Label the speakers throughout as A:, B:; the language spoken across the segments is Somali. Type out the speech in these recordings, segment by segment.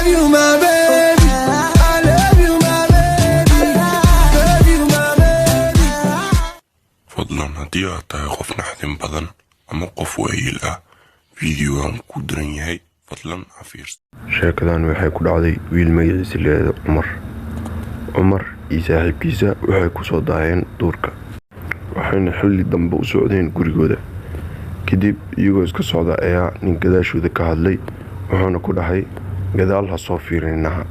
A: Love you, my baby. I love you, my baby. Love you, my baby.
B: Fadlan, haddii aad tahay qof naxdin badan ama qof waayeel ah, fiidiyogan ku daran yahay. Fadlan ha fiirsan.
C: Sheekadan waxay ku dhacday wiil magaciisa leeyahay Cumar. Cumar iyo saaxiibkiisa waxay ku soo daaheen duurka, waxayna xilli dambe u socdeen gurigooda. Kadib iyagoo iska socda ayaa nin gadaashooda ka hadlay, wuxuuna ku dhahay, "Gadaal ha soo fiirinaha."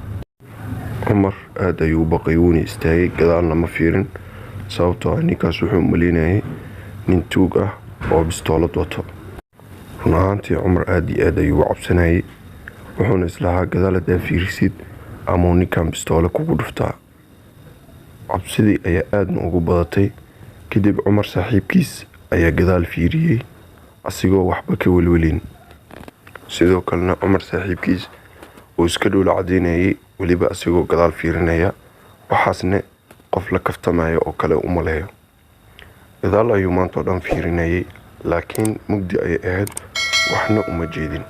C: Cumar aad ayuu u baqay, wuuna istaagay, gadaalna ma fiirin, sababtoo ah ninkaas wuxuu umaleynayay nin tuug ah oo bistoolad wato. Run ahaantii, Cumar aad iyo aad ayuu u cabsanayay, wuxuuna islahaa, "Gadaal haddaa fiirisid, amuu ninkan bistoole kugu dhuftaa." Cabsidii ayaa aadna ugu badatay. Kadib Cumar saaxiibkiis ayaa gadaal fiiriyey asigoo waxba ka welwelin. Sidoo kalena Cumar saaxiibkiis uu iska dhoola cadeynayay, weliba asigoo gadaal fiirinaya, waxaasne qof la kaftamaya oo kale u maleeyo. Gadaal ayuu maanta oo dhan fiirinayay, laakiin mugdi ayay ahayd, waxna uma jeedin.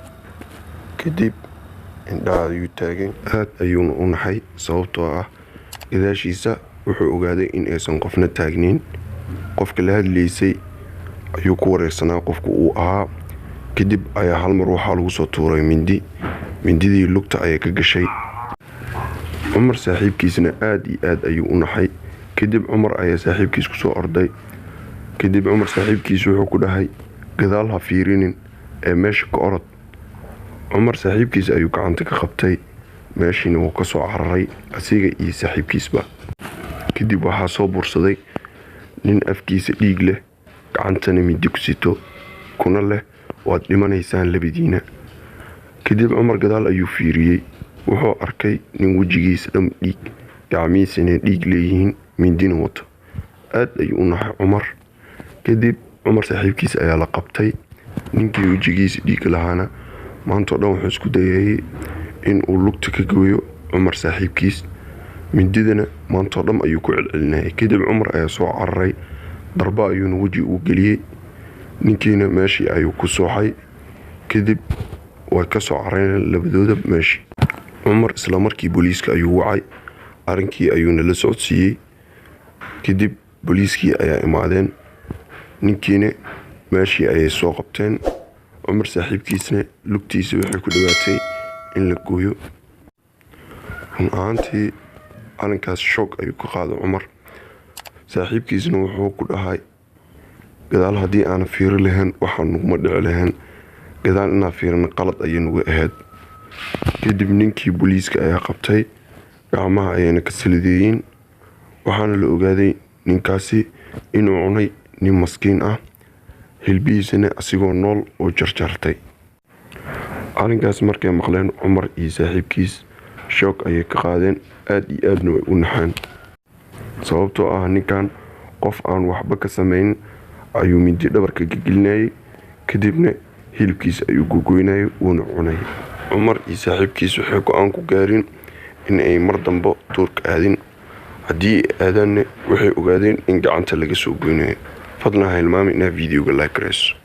C: Kadib indhaha ayuu taagay, aad ayuuna u naxay, sababtoo ah gadaashiisa wuxuu ogaaday in aysan qofna taagnayn. Qofka la hadlaysay ayuu ku wareersanaa qofka uu ahaa. Kadib ayaa hal mar waxaa lagu soo tuuray mindi. Mindidii lugta ayay ka gashay. Cumar saaxiibkiisna aad iyo aad ayuu u naxay. Kadib Cumar ayaa saaxiibkiis kusoo orday. Kadib Cumar saaxiibkiis wuxuu ku dhahay, "Gadaal ha fiirinin ee meesha ka orod." Cumar saaxiibkiis ayuu gacanta ka qabtay, meeshiina wuu ka soo cararay asiga iyo saaxiibkiisba. Kadib waxaa soo bursaday nin afkiisa dhiig leh, gacantana mindi ku sito, kuna leh, "Waad dhimanaysaan labadiina." Kadib Cumar gadaal ayuu fiiriyey. Wuxuu arkay nin wejigiisa dhan dhiig, gacmihiisana dhiig leeyihiin, mindina wato. Aad ayuu u naxay Cumar. Kadib Cumar saaxiibkiis ayaa la qabtay. Ninkii wejigiisa dhiigga lahaana maanta o dhan wuxuu isku dayayay in uu lugta ka gooyo Cumar saaxiibkiis, mindidana maantao dhan ayuu ku celcelinayay. Kadib Cumar ayaa soo cararay, darba ayuuna weji u geliyey. Ninkiina meeshii ayuu ku sooxay. Kadib way ka soo carareen labadooda meeshii. Cumar isla markii booliiska ayuu wacay, arrinkii ayuuna la socodsiiyey. Kadib booliiskii ayaa imaadeen, ninkiina meeshii ayay soo qabteen. Cumar saaxiibkiisna lugtiisa waxay ku dhawaatay in la gooyo. Run ahaantii, arrinkaas shock ayuu ka qaaday Cumar. Saaxiibkiisna wuxuu ku dhahay, "Gadaal haddii aanan fiiri lahayn, waxaa nuguma dhici lahayn. Gadaal inaan fiirina qalad ayay nugu ahayd." Kadib ninkii booliiska ayaa qabtay, gacmaha ayayna ka salideeyeen, waxaana la ogaaday ninkaasi inuu cunay nin maskiin ah, hilbihiisana asigoo nool oo jarjartay. Arrinkaas markay maqleen Cumar iyo saaxiibkiis, shock ayay ka qaadeen, aad iyo aadna way u naxeen, sababtoo ah ninkan qof aan waxba ka samayn ayuu mindi dhabarka ka gelinayay, kadibna hilibkiisa ayuu gogoynayay, wuuna cunay. Cumar iyo saaxiibkiis waxay go'aan ku gaareen in ay mar dambe duurka aadin. Haddii ay aadaanna, waxay ogaadeen in gacanta laga soo goynayo. Fadlan ha hilmaamin inaad videoga like garayso.